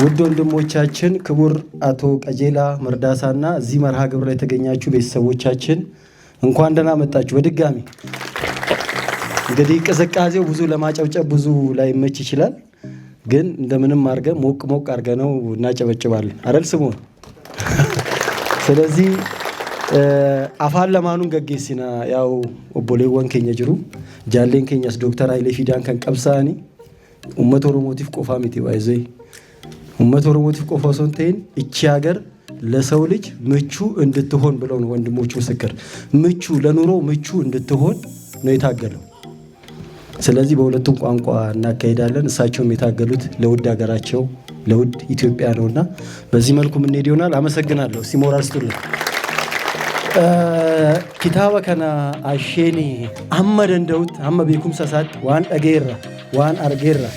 ውድ ወንድሞቻችን ክቡር አቶ ቀጀላ መርዳሳና እዚህ መርሃ ግብር ላይ የተገኛችሁ ቤተሰቦቻችን እንኳን ደህና መጣችሁ። በድጋሚ እንግዲህ ቅዝቃዜው ብዙ ለማጨብጨብ ብዙ ላይመች ይችላል፣ ግን እንደምንም አድርገን ሞቅ ሞቅ አድርገነው እናጨበጭባለን አይደል ስምኦን? ስለዚህ afaan lamaanuun gaggeessina. Yaa'u obboleewwan keenya jiru, jaalleen keenyas Dooktar Hayilee Fidaan kan qabsaa'anii uummata Oromootiif qofaa miti, baay'ee uummata Oromootiif qofa osoo hin ta'in እቺ ሀገር ለሰው ልጅ ምቹ እንድትሆን ብለው ነው። ወንድሞቹ ምስክር፣ ምቹ ለኑሮ ምቹ እንድትሆን ነው የታገለው። ስለዚህ በሁለቱም ቋንቋ እናካሄዳለን። እሳቸውም የታገሉት ለውድ ሀገራቸው ለውድ ኢትዮጵያ ነውና በዚህ መልኩ የምንሄድ ይሆናል። አመሰግናለሁ። እስቲ ሞራል ስጡልን። Kitaaba kana Asheen hamma danda'utti, hamma beekumsa isaatti, waan dhageerra, waan argeerra,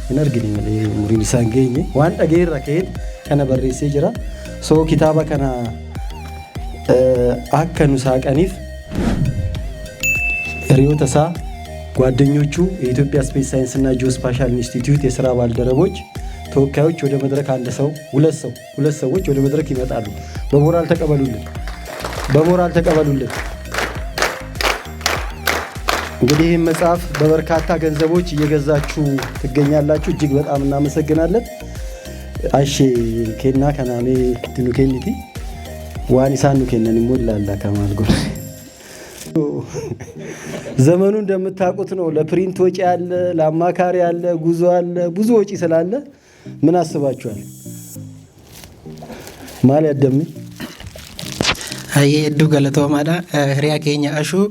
hin argine malee umuriin isaa hin geenye, waan dhageerra ka'eet kana barreessee jira. So kitaaba kana akka nu saaqaniif hiriyoota isaa, ጓደኞቹ፣ የኢትዮጵያ ስፔስ ሳይንስና ጂኦስፓሻል ኢንስቲትዩት የስራ ባልደረቦች ተወካዮች ወደ መድረክ አንድ ሰው፣ ሁለት ሰው፣ ሁለት ሰዎች ወደ መድረክ ይመጣሉ። በሞራል ተቀበሉልን፣ በሞራል ተቀበሉልን። እንግዲህ ይህም መጽሐፍ በበርካታ ገንዘቦች እየገዛችሁ ትገኛላችሁ። እጅግ በጣም እናመሰግናለን። አሼ kennaa kana mee nu kenniti, waan isaan nu kennan immoo ilaalla ከማል ጎን። ዘመኑ እንደምታውቁት ነው። ለ print ወጪ አለ፣ ለአማካሪ አለ፣ ጉዞ አለ፣ ብዙ ወጪ ስላለ ምን አስባችኋል? Maal yaaddamme? Hayyee, hedduu galatoomaadha. Hiriyaa keenya Ashuu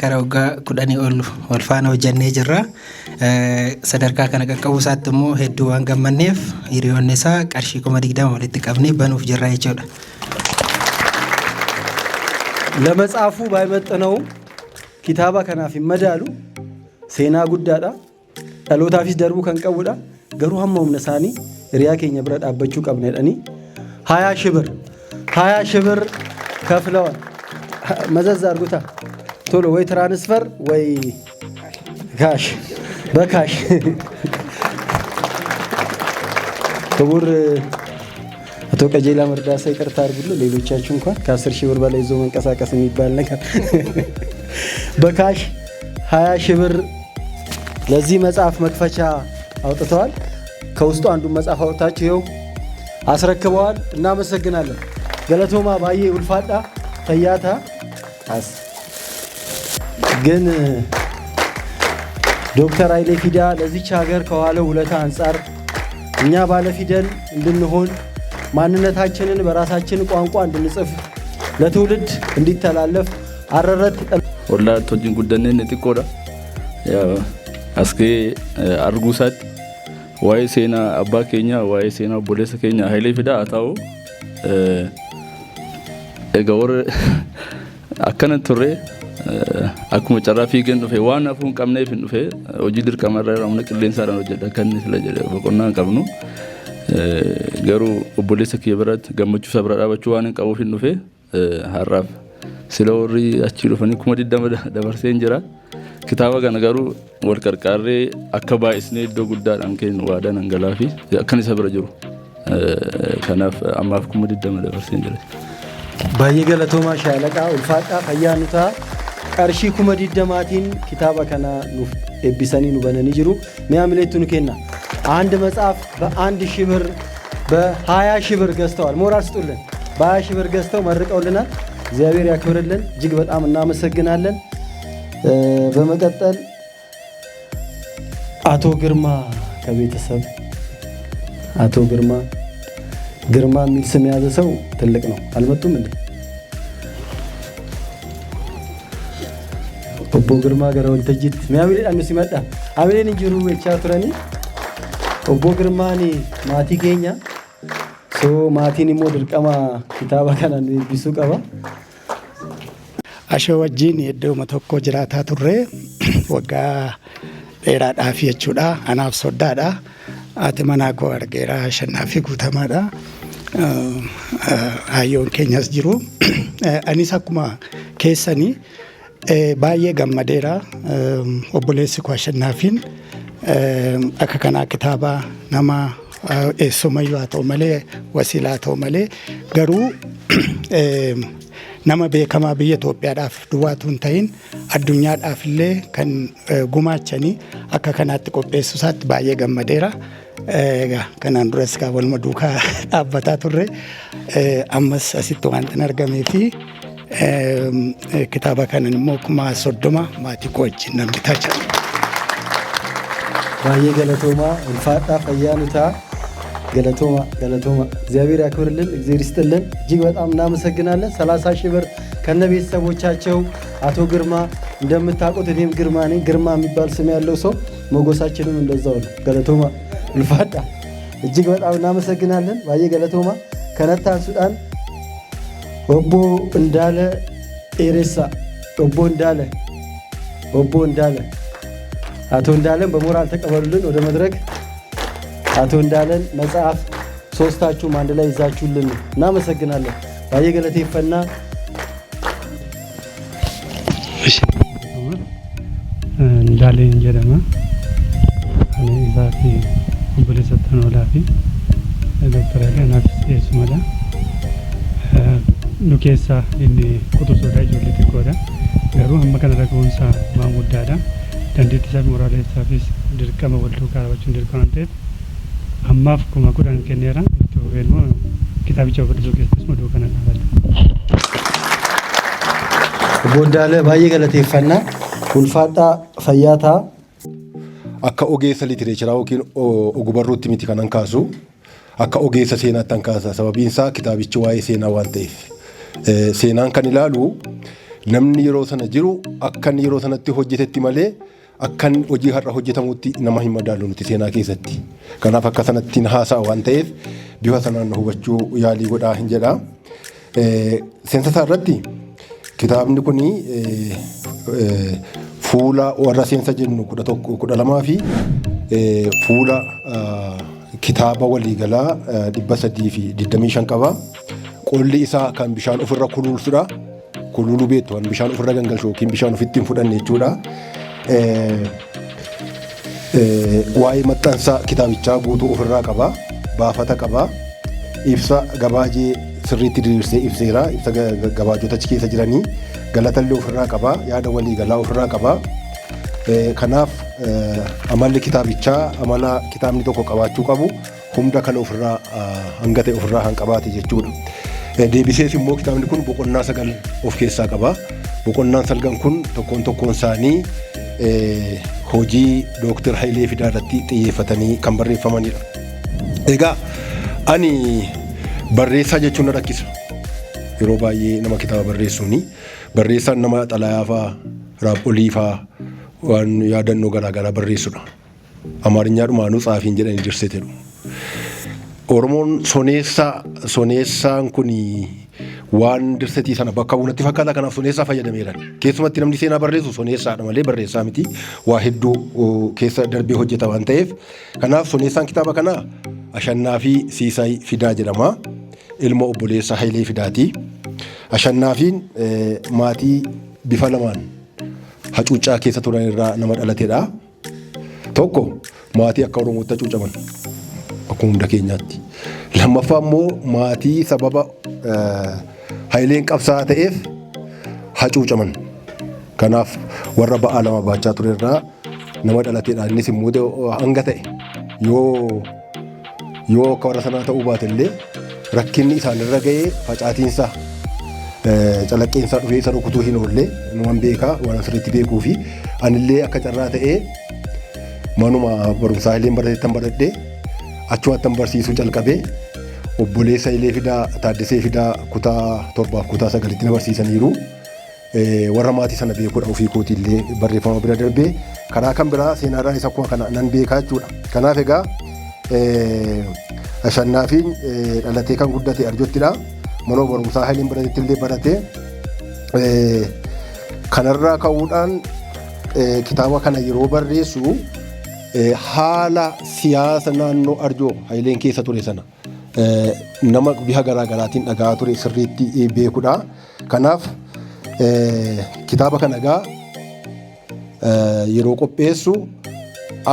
karaa waggaa 10 ol wal faana hojjannee jirra. Sadarkaa kana qaqqabuu isaatti immoo hedduu waan gammanneef hiriyoonni isaa qarshii 20,000 walitti qabnee banuuf jirra jechuudha. ለመጽሐፉ ባይመጥነውም kitaaba kanaaf hin madaalu, seenaa guddaadha. Dhalootaafis darbuu kan qabudha. Garuu hamma humna isaanii hiriyaa keenya bira dhaabbachuu qabna jedhanii 20 ሺህ ብር, 20 ሺህ ብር ከፍለዋል። መዘዝ አድርጉታ ቶሎ፣ ወይ transfer ወይ cash፣ በ cash። ክቡር አቶ ቀጀላ መርዳሳ ይቅርታ አድርጉልን። ሌሎቻችሁ እንኳን ከ10 ሺህ ብር በላይ ይዞ መንቀሳቀስ የሚባል ነገር፣ በ cash 20 ሺህ ብር ለዚህ መጽሐፍ መክፈቻ አውጥተዋል። ከውስጡ አንዱን መጽሐፍ አውጥታችሁ ይኸው አስረክበዋል። እናመሰግናለን። Galatoomaa, baay'ee ulfaadhaa, fayyaa ta'aa። ግን ዶክተር ኃይሌ ፊዳ ለዚች ሀገር ከዋለው ውለታ አንጻር እኛ ባለፊደል እንድንሆን፣ ማንነታችንን በራሳችን ቋንቋ እንድንጽፍ፣ ለትውልድ እንዲተላለፍ አረረት Ollaatti wajjin guddannee inni xiqqoodha. As ga'ee arguu isaatti waa'ee seenaa abbaa keenyaa, waa'ee seenaa obboleessa keenya Hayilee Fidaa haa ta'u, egaa warra akkana turre akkuma carraa fiigeen dhufe, waan hafuu hin qabneef hin dhufe. Hojii dirqama irra humna qilleensaadhaan hojjedha akka inni sila jedhe boqonnaa hin qabnu. Garuu obboleessa kiyya biratti gammachuu isaa bira dhaabachuu waan hin qabuuf hin dhufe. Har'aaf sila warri achii dhufanii 20,000 dabarsee hin jira. Kitaaba kana garuu wal qarqaarree akka baay'isnee iddoo guddaadhaan kennu waadaa nan galaa fi akkan isa bira jiru. Kanaaf ammaaf 20,000 dabarsee hin jira. Baay'ee galatoomaa, shaalaqaa, ulfaadhaa, fayyaa nu ta'a. Qarshii 20,000tiin kitaaba kana nuuf eebbisanii nu bananii jiru. Mi'a mileettu nu kenna. አንድ መጽሐፍ በ1 ሺህ ብር፣ በ20 ሺህ ብር ገዝተዋል። ሞራል ስጡልን። በ20 ሺህ ብር ገዝተው መርቀውልናል። እግዚአብሔር ያክብርልን። እጅግ በጣም እናመሰግናለን። በመቀጠል አቶ ግርማ ከቤተሰብ፣ አቶ ግርማ፣ ግርማ የሚል ስም የያዘ ሰው ትልቅ ነው። አልመጡም እንዴ? Obbo Girmaa gara waltajjiitti mee hamileedhaan nu simadha. Hamileen hin jiru jechaa turanii. Obbo Girmaan maatii keenya. So maatiin immoo dirqama kitaaba kana nu eebbisuu qaba. Ashoo wajjin iddooma tokko jiraataa turre waggaa dheeraadhaaf jechuudha. Anaaf soddaadha. Haati manaa koo Argeeraa Shannaa fi Guutamaadha. Hayyoon keenyas jiru. Anis akkuma keessanii baay'ee gammadeera. Obboleessi koo Ashannaafiin akka kanaa kitaaba nama Eessumayyuu haa ta'u malee, wasiilaa haa ta'u malee, garuu nama beekamaa biyya Itoophiyaadhaaf duwwaatu hin ta'in addunyaadhaaf illee kan gumaachanii akka kanaatti qopheessuu isaatti baay'ee gammadeera. Egaa kanaan duras kaa waluma duukaa dhaabbataa turre, ammas asitti wanti hin argamee fi kitaaba kanan immoo 30,000 maatii koo wajjin nan bitaa jira. Baay'ee galatoomaa, ulfaadhaa, fayyaa nu ta'a። Galatooma, galatooma። እግዚአብሔር ያክብርልን፣ እግዚአብሔር ይስጥልን። እጅግ በጣም እናመሰግናለን። 30 ሺህ ብር ከነ ቤተሰቦቻቸው አቶ ግርማ፣ እንደምታውቁት እኔም ግርማ ነኝ። ግርማ የሚባል ስም ያለው ሰው ሞገሳችንም እንደዛው ነው። Galatooma, ulfaadhaa፣ እጅግ በጣም እናመሰግናለን። Baay'ee galatooma። Kanatti aansuudhaan obbo እንዳለ ኤሬሳ፣ obbo እንዳለ፣ obbo እንዳለ፣ አቶ እንዳለን በሞራል ተቀበሉልን ወደ መድረክ። አቶ እንዳለን መጽሐፍ ሶስታችሁም አንድ ላይ ይዛችሁልን ነው። እናመሰግናለን። Baay'ee galateeffanna። Ndaaleen jedhama. Ani isaa fi obboleessa Tanoolaa fi Dooktar Hayilee anaafis eessumadha. Nu keessaa inni quxisuudha, ijoollee xiqqoodha. Garuu hamma kana dhaga'uunsaa waan guddaadha. Dandeettii isaa fi moraalee isaafis dirqama wal duukaa raawwachuun dirqama waan ta'eef ammaaf 10,000 kenneera. Itti fufee immoo kitaabicha babal'isuu keessattis immoo duukaa nan dhaabadha. Obbo እንዳለ baay'ee galateeffanna። Ulfaadhaa, fayyaa ta'a። Akka ogeessa litereecharaa yookiin ogbarruutti miti kanan kaasu, akka ogeessa seenaatti kan kaasa. Sababiin isaa kitaabichi waa'ee seenaa waan ta'eef. Seenaan kan ilaalu namni yeroo sana jiru akka inni yeroo sanatti hojjetetti malee akka inni hojii har'a hojjetamutti nama hin madaalu nuti seenaa keessatti. Kanaaf akka sanatti haasa'a waan ta'eef bifa sanaan hubachuu yaalii godhaa hin jedha. Seensa isaa irratti kitaabni kuni fuula warra seensa jennu 11, 12 fi fuula kitaaba waliigalaa 325 qaba. Qolli isaa kan bishaan ofirra kuluulsudha. Kuluuluu beektu, kan bishaan ofirra gangalchu yookiin bishaan ofitti hin fudhanne jechuudha. Waa'ee maxxansa kitaabichaa guutuu ofirraa qaba. Baafata qaba. Ibsa gabaajee sirriitti diriirsee ibseera. Ibsa gabaajota achi keessa jiranii galatallee ofirraa qaba. Yaada waliigalaa ofirraa qaba. Kanaaf amalli kitaabichaa amala kitaabni tokko qabaachuu qabu hunda kan ofirraa hanga ta'e ofirraa kan qabaate jechuudha. Deebisees immoo kitaabni kun boqonnaa sagal of keessaa qaba. Boqonnaan salgan kun tokkoon tokkoon isaanii hojii Dooktar Hayilee Fidaa irratti xiyyeeffatanii kan barreeffamanidha. Egaa ani barreessaa jechuun na rakkisa. Yeroo baay'ee nama kitaaba barreessuuni. Barreessaan nama xalayaa fa'aa, raapholii fa'aa, waan yaadannoo garaagaraa barreessudha. Amaariñaadhumaanuu tsaafiin jedhanii dirsee jedhu. Oromoon soneessaa, soneessaan kun waan dirsetii sana bakka bu'u fakkaata, kanaaf soneessaa fayyadameera. Keessumatti namni seenaa barreessu soneessaadha malee barreessaa miti. Waa hedduu keessa darbee hojjeta waan ta'eef. Kanaaf soneessaan kitaaba kanaa Ashannaa fi Siisaay Fidaa jedhama. Ilma obboleessa Hayilee Fidaati. Ashannaafiin maatii bifa lamaan hacuuccaa keessa turan irraa nama dhalatedha. Tokko maatii akka Oromootti hacuucaman akkuma hunda keenyaatti. Lammaffaa immoo maatii sababa Hayileen qabsaa'aa ta'eef hacuucaman. Kanaaf warra ba'aa lama baachaa ture irraa nama dhalatedha. Innis immoo hanga ta'e yoo akka warra sanaa ta'uu baate illee rakkinni isaanirra ga'ee facaatiinsa calaqqeensaa dhufee isa rukutuu hin oolle numan beekaa, waan sirriitti beekuu fi anillee akka carraa ta'ee manuma barumsaa Hayileen barateettan baradhee achumattan barsiisuu calqabee, obboleessa Hayilee Fidaa, Taaddasee Fidaa, kutaa torbaaf kutaa sagalitti na barsiisaniiru. Warra maatii sana beekuudha ofii kootiillee barreeffama bira darbee karaa kan biraa seenaadhaan isa akkuma kana nan beekaa jechuudha. Kanaaf egaa Ashannaafiin dhalatee kan guddate Arjottidha. Mana barumsaa Hayileen baratetti illee barate. Kanarraa ka'uudhaan kitaaba kana yeroo barreessu haala siyaasa naannoo Arjoo Hayileen keessa ture sana nama bifa garaa garaatiin dhaga'aa ture sirriitti beekudha. Kanaaf kitaaba kana egaa yeroo qopheessu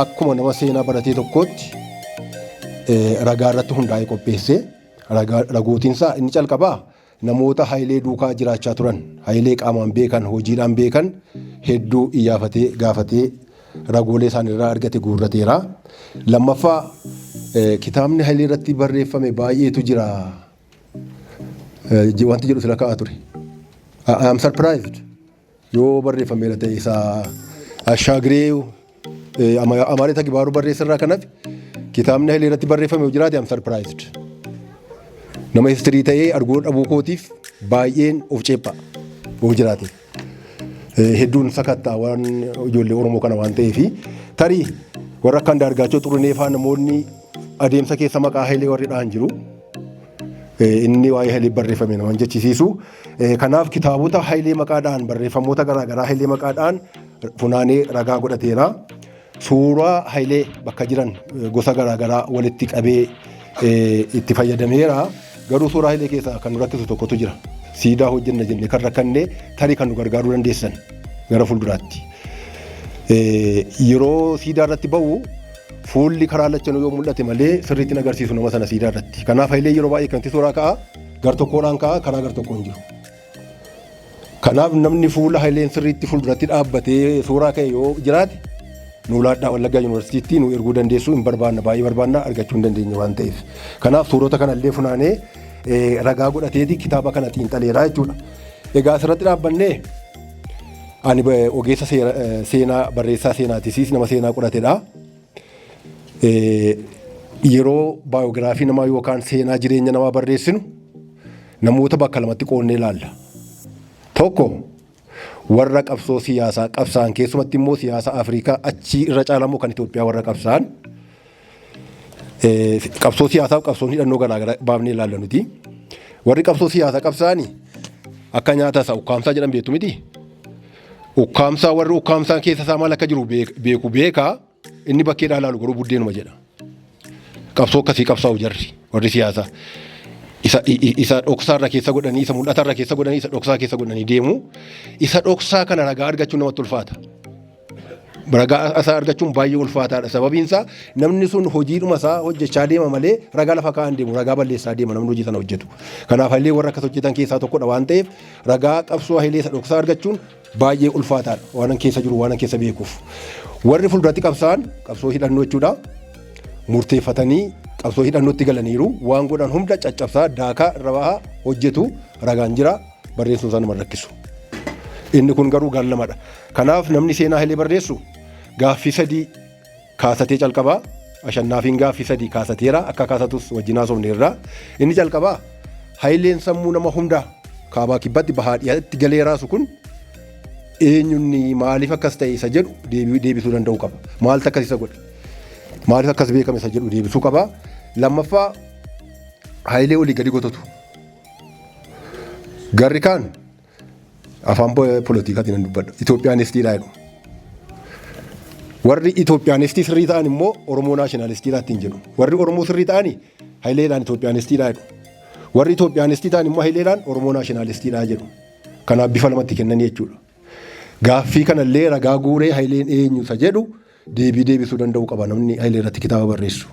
akkuma nama seenaa baratee tokkootti Ragaa irratti hundaa'ee qopheesse. Ragootiinsaa inni calqabaa namoota Hayilee duukaa jiraachaa turan, Hayilee qaamaan beekan, hojiidhaan beekan hedduu iyyaafatee gaafatee ragoolee isaanirraa argate guurrateera. Lammaffaa, kitaabni Hayilee irratti barreeffame baay'eetu jira. Wanti jedhu sila ka'aa ture. I am surprised. Yoo barreeffameera ta'e isa Ashaagiree Amaaree Tagibaaruu barreessarraa kanaaf kitaabni Hayilee irratti barreeffame yoo jiraate, I am surprised. Nama history ta'ee arguu dhabuu kootiif baay'een of ceepha yoo jiraate. Hedduun sakattaa waan ijoollee Oromoo kana waan ta'eef, tarii warra akka Andaargaachoo Xurunee fa'aa namoonni adeemsa keessa maqaa Hayilee warri dhahan jiru. Inni waa'ee Hayilee barreeffame nama jechisiisu. Kanaaf kitaabota Hayilee maqaadhaan, barreeffamoota garaagaraa Hayilee maqaadhaan funaanee ragaa godhateera. Suuraa Hayilee bakka jiran gosa garaagaraa walitti qabee itti fayyadameera. Garuu suuraa Hayilee keessaa kan nu rakkisu tokkotu jira. Siidaa hojjenna jennee kan rakkanne, tarii kan nu gargaaruu dandeessan gara fuulduraatti. Yeroo siidaa irratti ba'u fuulli karaa lachanuu yoo mul'ate malee sirriitti hin agarsiisu nama sana siidaa irratti. Kanaaf Hayilee yeroo baay'ee kan itti suuraa ka'a gar tokkoodhaan ka'a, karaa gar tokkoon jiru. Kanaaf namni fuula Hayileen sirriitti fuulduratti dhaabbatee suuraa ka'e yoo jiraate, nu laadhaa, Wallaggaa Yuunivarsiitiitti nu erguu dandeessu, hin barbaanna, baay'ee barbaanna, argachuu hin dandeenye waan ta'eef. Kanaaf suurota kanallee funaanee ragaa godhateeti kitaaba kana xiinxaleeraa jechuudha. Egaa asirratti dhaabbannee, ani ogeessa seenaa, barreessaa seenaatisis, nama seenaa qoratedha. Yeroo biography namaa yookaan seenaa jireenya namaa barreessinu namoota bakka lamatti qoonnee ilaalla. Tokko warra qabsoo siyaasaa qabsaan, keessumatti immoo siyaasa Afrikaa achii irra caalamoo kan Itoophiyaa warra qabsaan, qabsoo siyaasaaf qabsoon hidhannoo garaagaraa baafnee ilaalla nuti. Warri qabsoo siyaasaa qabsaani akka nyaata isaa ukkaamsaa jedhan beektu miti. Ukkaamsaa warri ukkaamsaan keessa isaa maal akka jiru beeku beekaa, inni bakkeedhaa ilaalu garuu buddeenuma jedha. Qabsoo akkasii qabsaa'u jarri warri siyaasaa. Isa dhoksaarra keessa godhanii, isa mul'atarra keessa godhanii, isa dhoksaa keessa godhanii deemu. Isa dhoksaa kana ragaa argachuun namatti ulfaata. Ragaa isaa argachuun baay'ee ulfaataadha. Sababiin isaa namni sun hojiidhuma isaa hojjechaa deema malee ragaa lafa kaa'an deemu, ragaa balleessaa deema namni hojii sana hojjetu. Kanaaf Hayilee warra akkas hojjetan keessaa tokkodha waan ta'eef, ragaa qabsoo Hayilee isa dhoksaa argachuun baay'ee ulfaataadha waan keessa jiru waan keessa beekuuf. Warri fuulduratti qabsaan qabsoo hidhannoo jechuudha. Murteeffatanii qabsoo hidhannootti galaniiru, waan godhan hunda caccabsaa daakaa irra bahaa hojjetu, ragaan jira, barreessuun isaa nama rakkisu. Inni kun garuu gaal lamadha. Kanaaf namni seenaa Hayilee barreessu gaaffii sadii kaasatee calqabaa. Ashannaafiin gaaffii sadii kaasateera, akka kaasatus wajjin haasofneerra. Inni calqabaa, Hayileen sammuu nama hundaa kaabaa kibbatti bahaa dhiyaatti galee raasu kun eenyunni, maaliif akkas ta'e isa jedhu deebisuu danda'u qaba. Maaltu akkas isa godhe? Maaliif akkas beekame isa jedhu deebisuu qaba. Lammaffaa, Hayilee olii gadi gototu. Garri kaan, afaan poolitiikaatiin nan dubbadha, Itoophiyaanistiidha jedhu. Warri Itoophiyaanistii sirrii ta'an immoo Oromoo nationalistiidha ittiin jedhu. Warri Oromoo sirrii ta'ani Hayileedhaan Itoophiyaanistiidha jedhu. Warri Itoophiyaanistii ta'an immoo Hayileedhaan Oromoo nationalistiidha jedhu. Kanaaf bifa lamatti kennanii jechuudha. Gaaffii kanallee ragaa guuree Hayileen eenyu isa jedhu deebii deebisuu danda'u qaba namni Hayilee irratti kitaaba barreessu.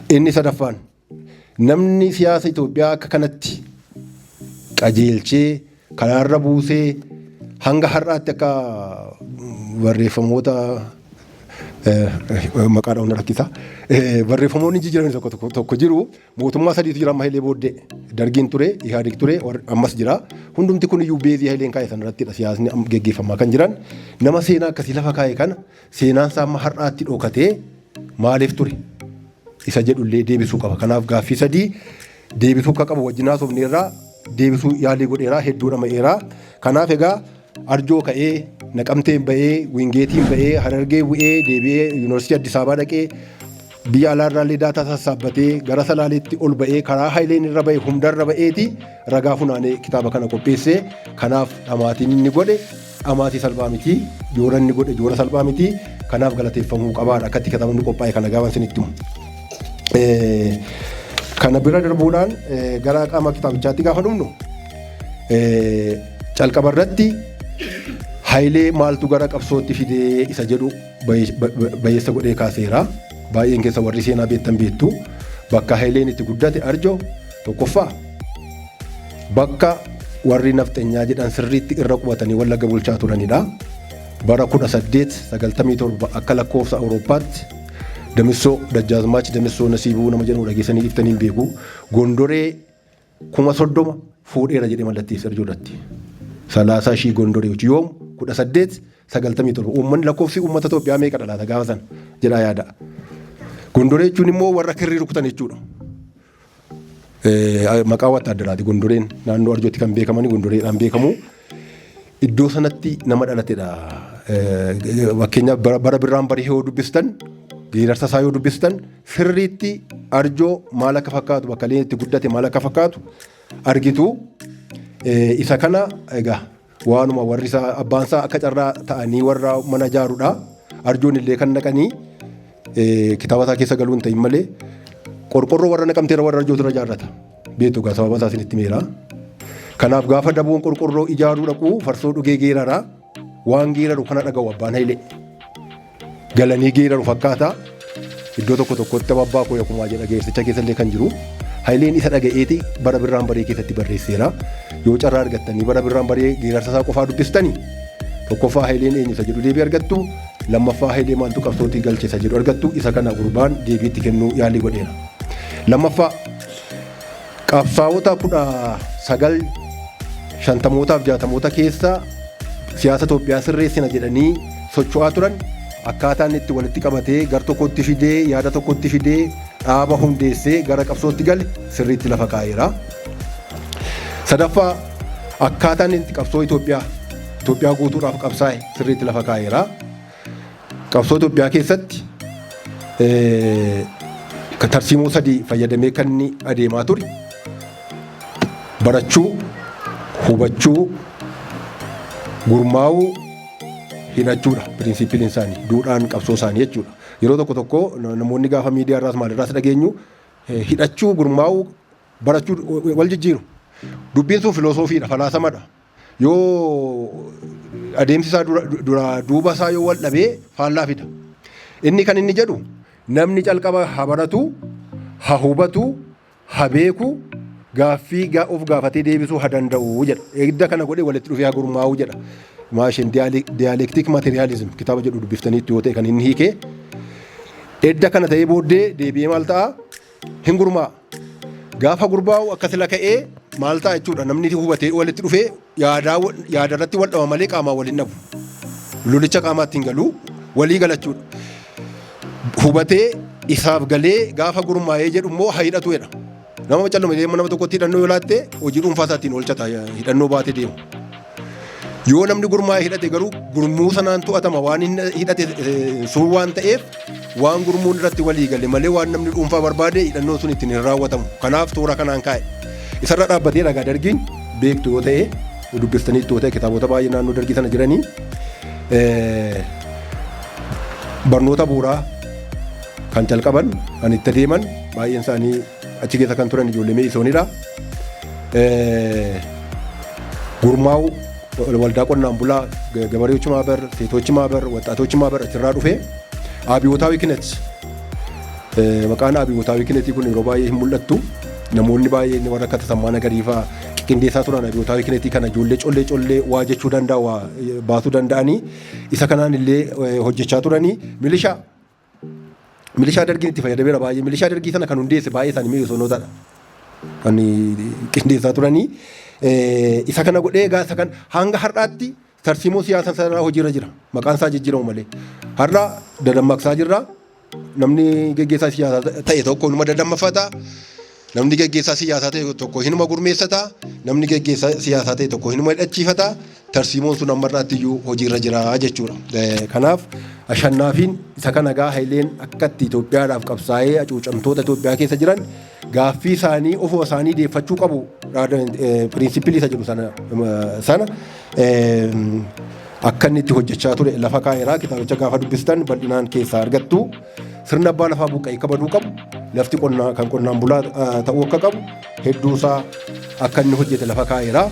Inni sadaffaan, namni siyaasa Itoophiyaa akka kanatti qajeelchee karaarra buusee hanga har'aatti akka barreeffamoota maqaa dha'uun rakkisa. Barreeffamoonni jijjiiran tokko tokko jiru. Mootummaa sadiitu jira amma Hayilee booddee. Dargiin ture, Ihaadig ture, ammas jira. Hundumti kun iyyuu base Hayileen kaa'e sanarrattidha siyaasni geggeeffamaa kan jiran. Nama seenaa akkasii lafa kaa'e kana seenaan isaa amma har'aatti dhokatee maaliif ture isa jedhullee deebisuu qaba. Kanaaf gaaffii sadii deebisuu akka qabu wajjin haasofneerraa, deebisuu yaalii godheeraa, hedduu dhama'eeraa. Kanaaf egaa Arjoo ka'ee, Naqamteen ba'ee, Wingeetiin ba'ee, Harargee bu'ee, deebi'ee Yuunivarsiitii Addis Ababaa dhaqee, biyya alaarraallee data sassaabbatee, gara Salaaleetti ol ba'ee, karaa Hayileen irra ba'e hundarra ba'eeti ragaa funaanee kitaaba kana qopheessee. Kanaaf dhamaatiin inni godhe dhamaatii salphaa miti, joora inni godhe joora salphaa miti, kanaaf galateeffamuu qabaadha akkatti kitaabni qophaa'e kana gaafa isinitti himu. Kana bira darbuudhaan gara qaama kitaabichaatti gaafa dhufnu, calqaba irratti Hayilee maaltu gara qabsootti fidee isa jedhu bayeessa godhee kaaseera. Baay'een keessa warri seenaa beektan beektu bakka Hayileen itti guddate Arjoo tokkoffaa bakka warri nafxenyaa jedhan sirriitti irra qubatanii Wallagga bulchaa turanidha. Bara 1897 akka lakkoofsa Awurooppaatti Damissoo Dajjaazmaach Damissoo Nasiibuu nama jedhamu dhageessanii dhiiftanii hin beeku. Gondoree 30,000 fuudheera jedhee mallatteesse Arjoo irratti. Salaasaa shii Gondoree hojii yoom 1897 uummanni lakkoofsi uummata Itoophiyaa meeqa dhalaata gaafa sana jedhaa yaada. Gondoree jechuun immoo warra kirrii rukutan jechuudha. Maqaa wattaaddaraati Gondoreen, naannoo Arjootti kan beekamani Gondoreedhaan beekamu. Iddoo sanatti nama dhalatedha. Fakkeenyaaf bara birraan barii yoo dubbistan, geerarsa isaa yoo dubbistan, sirriitti Arjoo maal akka fakkaatu, bakka leen itti guddate maal akka fakkaatu argitu. Isa kana egaa waanuma warri isaa abbaan isaa akka carraa ta'anii warra mana ijaarudha. Arjoon illee kan naqanii kitaaba isaa keessa galuu hin ta'in malee qorqorroo warra Naqamteera warra Arjootu irra ijaarrata. Beektu egaa sababa isaa isinitti meera. Kanaaf gaafa daboon qorqorroo ijaaruu dhaqu farsoo dhugee geerara. Waan geeraru kana dhaga'u abbaan Hayilee. Galanii geeraru fakkaata. Iddoo tokko tokkotti abbaa koo yakumaa jedha geersicha keessa illee kan jiru. Hayileen isa dhaga'eeti bara birraan baree keessatti barreesseera. Yoo carraa argattanii bara birraan baree geerarsa isaa qofaa dubbistanii, tokkoffaa Hayileen eenyu isa jedhu deebii argattu, lammaffaa Hayilee maaltu qabsootii galche isa jedhu argattu. Isa kana gurbaan deebiitti kennuu yaalii godheera. Lammaffaa, qabsaa'ota 1950mootaaf 60moota keessa siyaasa Itoophiyaa sirreessina jedhanii socho'aa turan akkaataan itti walitti qabatee gar tokkotti fidee, yaada tokkotti fidee, dhaaba hundeessee gara qabsootti gale sirriitti lafa kaa'eera. Sadaffaa, akkaataan itti qabsoo Itoophiyaa guutuudhaaf qabsaa'e sirriitti lafa kaa'eera. Qabsoo Itoophiyaa keessatti tarsiimoo sadii fayyadamee kan inni adeemaa ture: barachuu, hubachuu, gurmaa'uu, hidhachuudha. Piriinsiipiliin isaanii, duudhaan qabsoo isaanii jechuudha. Yeroo tokko tokko namoonni gaafa miidiyaa irraas maalirraas dhageenyu hidhachuu, gurmaa'uu, barachuu wal jijjiiru. Dubbiin sun filoosofiidha, falaasamadha. Yoo adeemsi isaa dura duuba isaa yoo wal dhabee faallaa fida. Inni kan inni jedhu namni calqaba haa baratu, haa hubatu, haa beeku, gaaffii of gaafatee deebisuu haa danda'u jedha. Edda kana godhee walitti dhufee haa gurmaa'u jedha. Maashin dialectic materialism kitaaba jedhu dubbiftaniitti yoo ta'e kan inni hiikee. Edda kana ta'ee booddee deebi'ee maal ta'a? Hin gurmaa'a. Gaafa gurmaa'u akka sila ka'ee maal ta'a jechuudha? Namni hubatee walitti dhufee yaadaa yaada irratti wal dhaba malee qaamaan wal hin dhabu. Lolicha qaamaatti hin galu, walii galachuudha. Hubatee isaaf galee gaafa gurmaa'ee jedhu immoo haa hidhatu jedha. Nama calluma deema nama tokkotti hidhannoo yoo laatte hojii dhuunfaa isaatiin oolchata, hidhannoo baatee deema. Yoo namni gurmaa'ee hidhate garuu gurmuu sanaan to'atama. Waan inni hidhate sun waan ta'eef waan gurmuun irratti walii gale malee waan namni dhuunfaa barbaade hidhannoon sun ittiin hin raawwatamu. Kanaaf toora kanaan kaa'e. Isarra dhaabbatee ragaa Dargiin beektu yoo ta'e, dubbistaniitti yoo ta'e, kitaabota baay'ee naannoo Dargii sana jiranii barnoota bu'uuraa kan calqaban, kan itti adeeman baay'een isaanii achi keessa kan turan ijoollee Mee'isoonidha. Gurmaa'u waldaa qonnaan bulaa ገበሬዎች ማህበር፣ ሴቶች ማህበር፣ ወጣቶች ማህበር achirraa dhufe. Abiyootaawii Kinet, maqaan Abiyootaawii Kinetii kun yeroo baay'ee hin mul'attu. Namoonni baay'een warra akka Tasammaa Nagarii fa'aa qindeessaa turan Abiyootaawii Kinetii kana, ijoollee collee collee waa jechuu danda'a, waa baasuu danda'anii isa kanaan illee hojjechaa turanii. Milishaa Dargiin itti fayyadameera baay'ee. Milishaa Dargii sana kan hundeesse baay'ee isaanii Mee'isoonotadha. Kan qindeessaa turanii. Isa kana godhee egaa isa kan hanga har'aatti tarsiimoo siyaasa sanaa hojiirra jira. Maqaan isaa jijjiiramu malee. Har'a dadammaqsaa jirra. Namni geggeessaa siyaasaa ta'e tokko numa dadammaqfata. Namni geggeessaa siyaasaa ta'e tokko hinuma gurmeessata. Namni geggeessaa siyaasaa ta'e tokko hinuma hidhachiifata. Tarsiimoon sun amma irraatti iyyuu hojiirra jira jechuudha. Kanaaf Ashannaafiin isa kana gaa Hayileen akka itti Itoophiyaadhaaf qabsaa'ee hacuucamtoota Itoophiyaa keessa jiran gaaffii isaanii ofuma isaanii deeffachuu qabu pirinsipilii isa jedhu sana akka inni itti hojjechaa ture lafa kaa'eera. Kitaabicha gaafa dubbistan bal'inaan keessaa argattu. Sirna abbaa lafaa buqqa'ee akka baduu qabu, lafti qonnaa kan qonnaan bulaa ta'uu akka qabu hedduusaa akka inni hojjete lafa kaa'eera.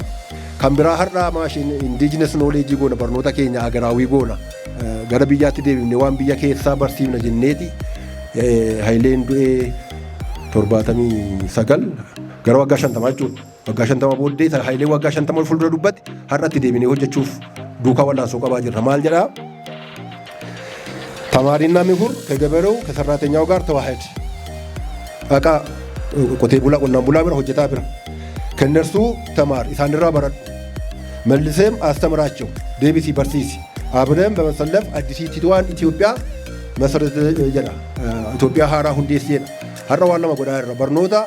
Kan biraa har'aa maashin indigenous knowledge goona, barnoota keenya agaraawii goona, gara biyyaatti deebifne waan biyya keessaa barsiifna jenneeti. Hayileen du'ee 79 gara waggaa 50 jechuudha. Waggaa 50 booddee Hayileen waggaa 50 fuuldura dubbate har'atti deebinee hojjechuuf duukaa wallaansoo qabaa jirra. Maal jedhaa? ተማሪና ምሁር ከገበሬው ከሰራተኛው ጋር ተዋህድ በቃ qotee bulaa qonnaan bulaa bira hojjetaa bira ከእነርሱ ተማር isaanirraa baradhu መልሰህም አስተምራቸው deebisii barsiisi አብረን በመሰለፍ አዲሲቷን ኢትዮጵያ መሰረት jedha Itoophiyaa haaraa hundeessi jedha. Har'a waan lama godhaa jirra. Barnoota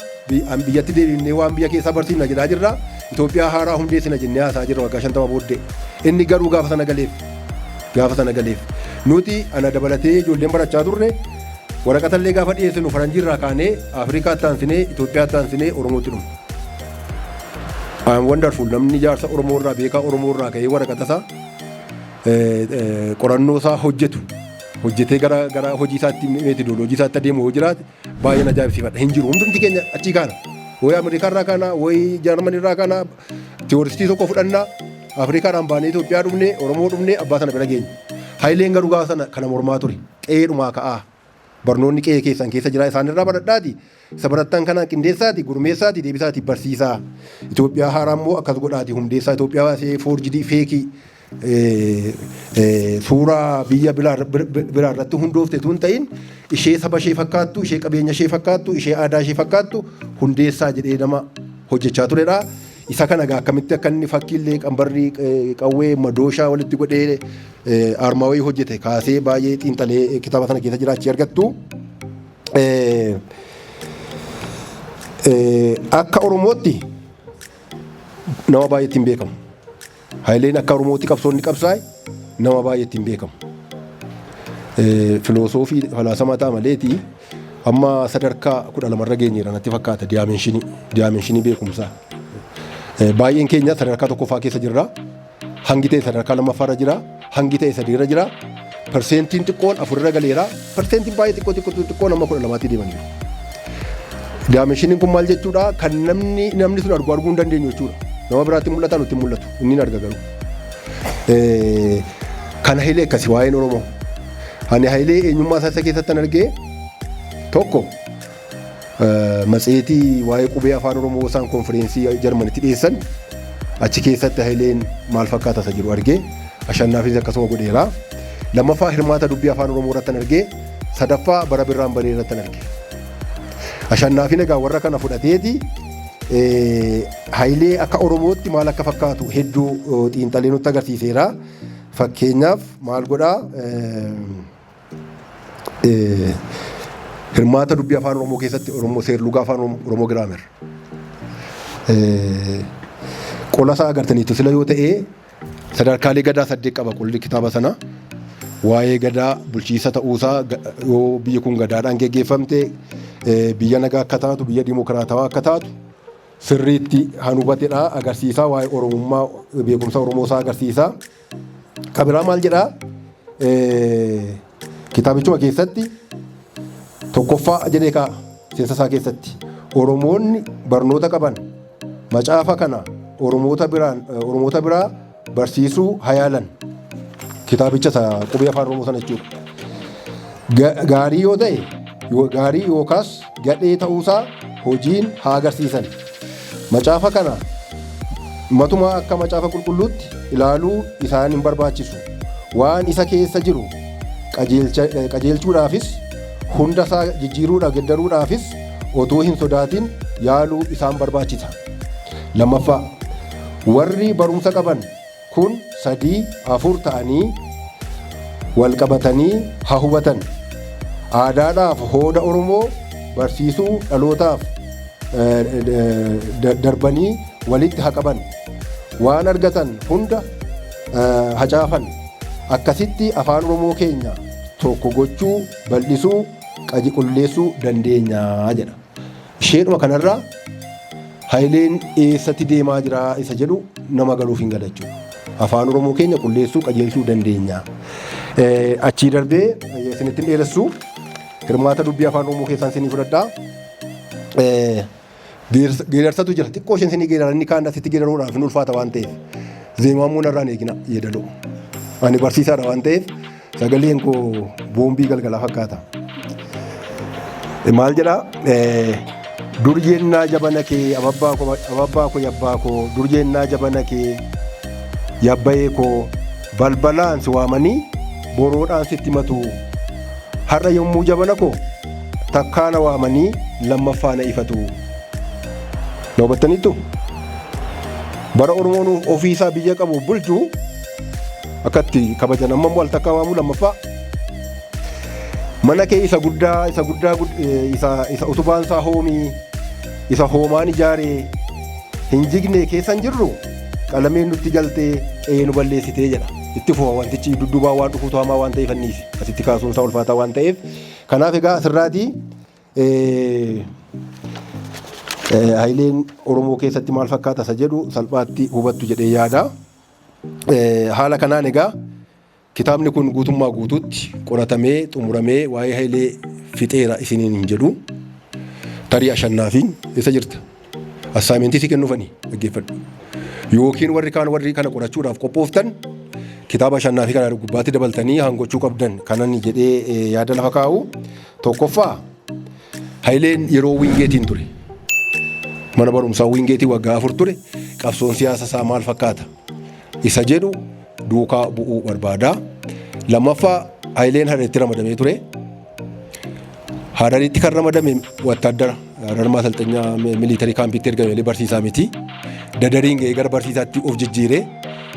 biyyatti deebinee waan biyya keessaa barsiifna jedhaa jirra. Itoophiyaa haaraa hundeessina jennee haasaa jirra waggaa 50 booddee. Inni garuu gaafa sana galeef gaafa sana galeef nuti ana dabalatee ijoolleen barachaa turre waraqatallee gaafa dhiyeessinu faranjiirraa kaanee Afrikaatti aansinee Itoophiyaatti aansinee Oromootti dhumna. I am wonderful namni jaarsa Oromoo irraa beekaa Oromoo irraa ka'ee waraqata isaa qorannoo isaa hojjetu hojjetee gara hojii isaatti meetidooloojii isaatti adeemu yoo jiraate baay'een ajaa'ibsiifadha. Hin jiru hundumti keenya achii kaana. Wayi Ameerikaa irraa kaana, wayi Jaarmanii irraa kaana, tiyooristii tokko fudhannaa Afrikaadhaan baanee Itoophiyaa dhufnee Oromoo dhufnee abbaa sana bira geenye. Hayileen garuu gaafa sana kana mormaa ture. Qe'eedhumaa ka'aa. Barnoonni qe'ee keessan keessa jira isaan irraa baradhaati. Isa barattan kana qindeessaati, gurmeessaati, deebisaati, barsiisaa. Itoophiyaa haaraa immoo akkas godhaati hundeessaa Itoophiyaa forged fake suuraa biyya biraa irratti hundoofte tun ta'in ishee saba ishee fakkaattu, ishee qabeenya ishee fakkaattu, ishee aadaa ishee fakkaattu hundeessaa jedhee nama hojjechaa turedha. Isa kana egaa akkamitti akka inni fakkiillee qambarrii qawwee madooshaa walitti godhee armaawii hojjete kaasee baay'ee xiinxalee kitaaba sana keessa jiraachii argattu. Akka Oromootti nama baay'eetti hin beekamu. Hayileen akka Oromootti qabsoonni qabsaa'e nama baay'eetti hin beekamu. Filosoofii falaasama ta'a maleeti amma sadarkaa 12rra geenyeera natti fakkaata dimension beekumsaa. Baay'een keenya sadarkaa tokkoffaa keessa jirra. Hangi ta'e sadarkaa lammaffaarra jira. Hangi ta'e sadiirra jira. Persentiin xiqqoon afurirra galeera. Persentiin baay'ee xiqqoo xiqqoo xiqqoon amma 12tti deemaniiru. Dimensioniin kun maal jechuudha? Kan namni sun argu arguu hin dandeenyu jechuudha. Nama biraatti mul'ata nutti mul'atu. Inni arga garuu. Kana Hayilee akkasi waa'een Oromoo. Ani Hayilee eenyummaa isaa keessatti kan argee tokko matseetii waa'ee qubee afaan Oromoo isaan konfereensii Jarmanitti dhiyeessan achi keessatti Hayileen maal fakkaata isa jiru argee Ashannaafis akkasuma godheera. Lammaffaa hirmaata dubbii afaan Oromoo irratti argee sadaffaa bara birraan banee irratti arge. Ashannaafin egaa warra kana fudhateeti Hayilee akka Oromootti maal akka fakkaatu hedduu xiinxalee nutti agarsiiseera. Fakkeenyaaf maal godhaa hirmaata dubbii afaan Oromoo keessatti Oromoo seerlugaa afaan Oromoo grammar. Qola isaa agartaniitu sila yoo ta'e sadarkaalee gadaa 8 qaba qolli kitaaba sana. Waa'ee gadaa bulchiisa ta'uusaa yoo biyyi kun gadaadhaan geggeeffamte biyya nagaa akka taatu biyya dimokiraatawaa akka taatu sirriitti kan hubatedha agarsiisaa waa'ee Oromummaa beekumsa Oromoo isaa agarsiisaa. Kabiraa maal jedhaa kitaabichuma keessatti tokkoffaa jedhee kaa'a seensa isaa keessatti Oromoonni barnoota qaban macaafa kana Oromoota biraa barsiisuu hayaalan kitaabicha isa qubee afaan Oromoo sana jechuudha. Gaarii yoo ta'e gaarii yookaas gadhee ta'uusaa hojiin haa agarsiisan. Macaafa kana matuma akka macaafa qulqulluutti ilaaluu isaan hin barbaachisu. Waan isa keessa jiru qajeelchuudhaafis hunda isaa jijjiiruudhaaf geddaruudhaafis otoo hin sodaatin yaaluu isaan barbaachisa. Lammaffaa warri barumsa qaban kun 3 4 ta'anii wal qabatanii haa hubatan. Aadaadhaaf hooda Oromoo barsiisuu dhalootaaf darbanii walitti haa qaban. Waan argatan hunda hacaafan. Akkasitti afaan Oromoo keenya tokko gochuu bal'isuu qulleessuu dandeenya jedha. Isheedhuma kanarraa Hayileen eessatti deemaa jira isa jedhu nama galuuf hin gala jechuudha. Afaan Oromoo keenya qulleessuu qajeelchuu dandeenya. Achii darbee isinitti hin dheeressu hirmaata dubbii afaan Oromoo keessaan isinii fudhadhaa. Geerarsatu jira xiqqoo isheen isinii geerara inni kaan asitti geeraruudhaaf hin ulfaata waan ta'eef. Zeemaamuu narraan eegina yeedaloo. Ani barsiisaadha waan ta'eef sagaleen koo boombii galgalaa fakkaata. Maal jedhaa? Dur jennaa jabana kee ababbaa koo yabbaa koo, dur jennaa jabana kee yabbayee koo, balbalaan si waamanii boroodhaan sitti matu. Har'a yommuu jabana koo takkaa na waamanii lammaffaa na ifatu. Na hubattaniittu? Bara Oromoon ofiisaa biyya qabu bulchu akkatti kabajan, amma immoo al takkaa waamuu lammaffaa. Mana kee isa guddaa, isa guddaa, isa utubaan isaa hoomii, isa hoomaan ijaaree hin jigne keessa hin jirru, qalameen nutti galtee qe'ee nu balleessitee jedha. Itti fufa wantichi, dudduubaa waan dhufuutu hamaa waan ta'eef anniisi. Asitti kaasuun isaa ulfaataa waan ta'eef. Kanaaf egaa asirraatii Hayileen Oromoo keessatti maal fakkaata isa jedhu salphaatti hubattu jedhee yaada. Haala kanaan egaa kitaabni kun guutummaa guutuutti qoratamee xumuramee waa'ee Hayilee fixeera isiniin hin jedhu. Tarii Ashannaafiin eessa jirta? Assignmentii si kennuufanii dhaggeeffadhu. Yookiin warri kaan warri kana qorachuudhaaf qophooftan kitaaba Ashannaafii kana gubbaatti dabaltanii hangochuu qabdan kanan jedhee yaada lafa kaa'u. Tokkoffaa, Hayileen yeroo Wingeetiin ture. Mana barumsaa Wingeetii waggaa 4 ture. Qabsoon siyaasa isaa maal fakkaata? Isa jedhu duukaa bu'uu barbaada. Lammaffaa, Hayileen Hararitti ramadamee ture. Hararitti kan ramadame wattaaddara. Harar maasalxanyaa military campiitti ergame malee barsiisaa miti. Dadariin ga'ee gara barsiisaatti of jijjiiree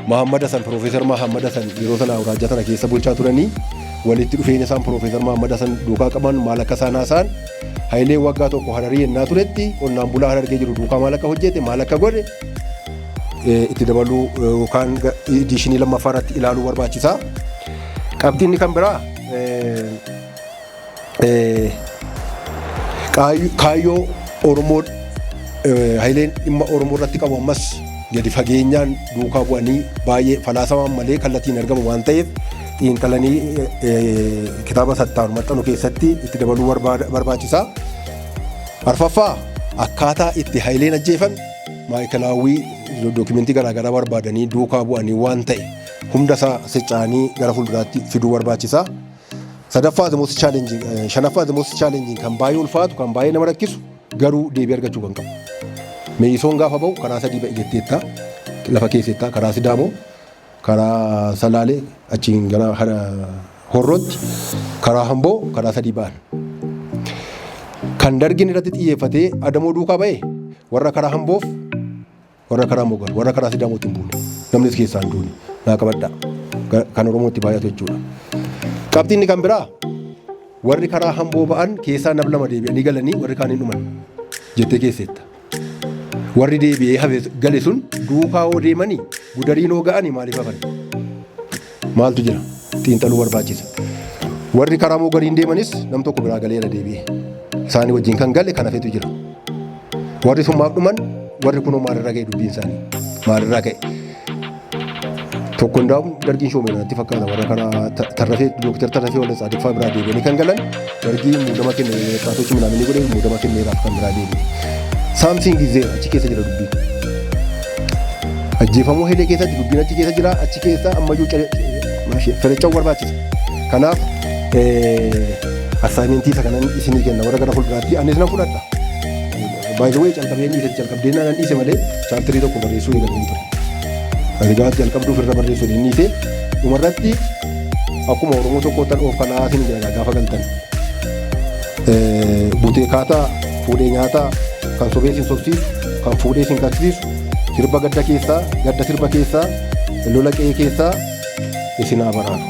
Mahammad Hassan, Piroofeesar Mahammad Hassan yeroo sana awuraajjaa sana keessa bulchaa turanii, walitti dhufeenya isaan Piroofeesar Mahammad Hassan duukaa qaban maal akka isaan haasa'an, Hayileen waggaa 1 Hararii yennaa turetti qonnaan bulaa Harargee jiru duukaa maal akka hojjete, maal akka godhe itti dabaluu yookaan editionii lammaffaa irratti ilaaluu barbaachisa. Qabxiinni kan biraa, kaayyoo Oromoo Hayileen dhimma Oromoo irratti qabu ammas gadi fageenyaan duukaa bu'anii, baay'ee falaasamaan malee kallattiin argamu waan ta'eef, xiinxalanii kitaaba sattaanu maxxanu keessatti itti dabaluu barbaachisa. Arfaffaa, akkaataa itti Hayileen ajjeefame maayikalaawwii documentii garaagaraa barbaadanii duukaa bu'anii waan ta'e hunda isaa secca'anii gara fuulduraatti fiduu barbaachisa. Sadaffaa, the most challenging, shanaffaa, the most challenging, kan baay'ee ulfaatu, kan baay'ee nama rakkisu, garuu deebii argachuu kan qabu. Meeyisoon gaafa ba'u karaa sadii ba'e jetteetta, lafa keessetta: karaa Sidaamoo, karaa Salaalee achiin gara Horrootti, karaa Hamboo, karaa sadii ba'an. Kan Dargiin irratti xiyyeeffatee Adamoo duukaa ba'e warra karaa Hamboof warra karaa Mogar, warra karaa Sidaamootti hin buune. Namnis keessaa hin duune. Naa qabadhaa. Kan Oromootti baay'atu jechuudha. Qabxiinni kan biraa, warri karaa Hamboo ba'an keessaa nam lama deebi'anii galanii warri kaan hin dhuman jettee keessetta. Warri deebi'ee hafe gale sun duukaa hoo deemanii Gudariin hoo ga'anii maaliif hafan? Maaltu jira? Xiinxaluu barbaachisa. Warri karaa Mogariin deemanis nam tokko biraa galeera deebi'ee. Isaanii wajjin kan gale kan hafetu jira. Warri sun maaf dhuman? Warri kunoo maalirraa ga'e? Dubbiin isaanii maalirraa ka'e? Tokko hundaa'u Dargiin shoomee natti fakkaata, warra karaa Tarrafee, Dooktar Tarrafee Walda Tsaadiqfaa biraa deebi'anii kan galan Dargii muudama kenne, qaatochi minaaminii godhee muudama kenneeraaf kan biraa deebi'e. Something is there, achi keessa jira dubbiin. Ajjeefamuu Hayilee keessatti dubbiin achi keessa jira, achi keessa ammayyuu fedhachuu barbaachisa. Kanaaf assignmentii isa kanan isinii kenna warra gara fuulduraatti, anis nan fudhadha. By the way, calqabeen dhiise, calqabdeen nan dhiise malee chapterii tokko barreessuu eegaleen ture. Ani gaafa jalqabduuf irra barreessuu hin dhiise. Dhumarratti akkuma Oromoo tokkoottan of kalaa isin jedha, gaafa galtan. Butee kaataa, fuudhee nyaataa, kan sobee isin sobsiisu, kan fuudhee isin kaksiisu, sirba gadda keessaa, gadda sirba keessaa, lola qe'ee keessaa isin haa baraaru.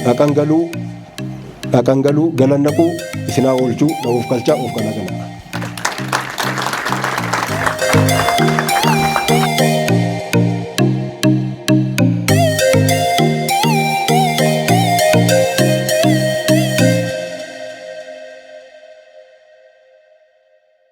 Dhaqan galuu, dhaqan galuu, galan dhaquu isin haa oolchuu, na of kalchaa, of kalaa gala.